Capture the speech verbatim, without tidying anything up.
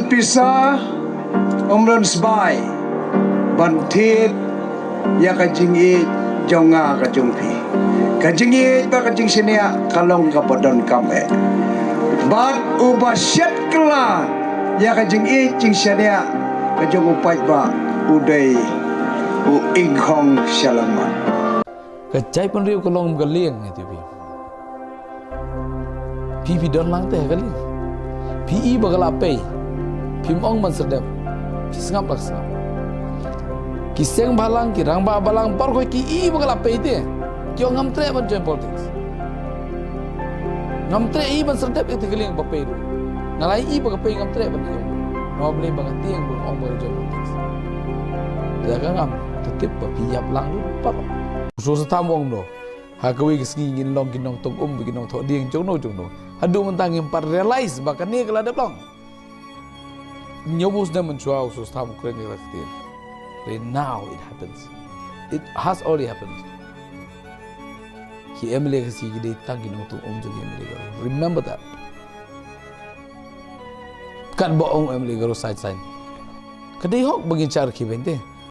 Pisa, um don sbai ban thied ïa ka jingïeit jong nga ka jong phi. Ka jingïeit bad ka jingshaniah ka long kaba donkam eh. Bad uba shet kylla ïa ka jingïeit jingshaniah ka jong u paidbah u dei u ingkhong sha longmat. Ka jaitbynriew ka long ka lieng, ïa phi. Phi, phi don lang te ha ka lieng. Phi i ba ka la pei. Phim ong ban serdep. Phi sngap la ka sngap. Ki seng bhalang, ki rangbah balang, baroh ki i ba ka la pei te. Ki ong ngam treh ban join politics. Ngam treh i ban serdep ïa ka lieng ba pei ruh. Nga la i ba ka pei, ngam treh ban ïoh. Namar balei? Ba nga tieng ba ong ba ka join politics. Te ka ngam, te tip ba phi ïap lang ruh baroh. U Soso Tham u ong kumno? Ha kawei ka sngi ngin long ki nongtong um bad ki nongthoh dieng jongno jongno. Haduh mynta ngim pat realize ba kane ka la dep long. Hynñiewphew snem mynshuwa u Soso Tham u kren ïa la ka ktien. Right now it happens. It has already happened. Ki M L A Khasi ki dei tang ki nongtong um jong ki M L A Garo. Remember that. Katba ong M L A Garo side side, ka dei hok ba ngin shah rkhie beiñ te.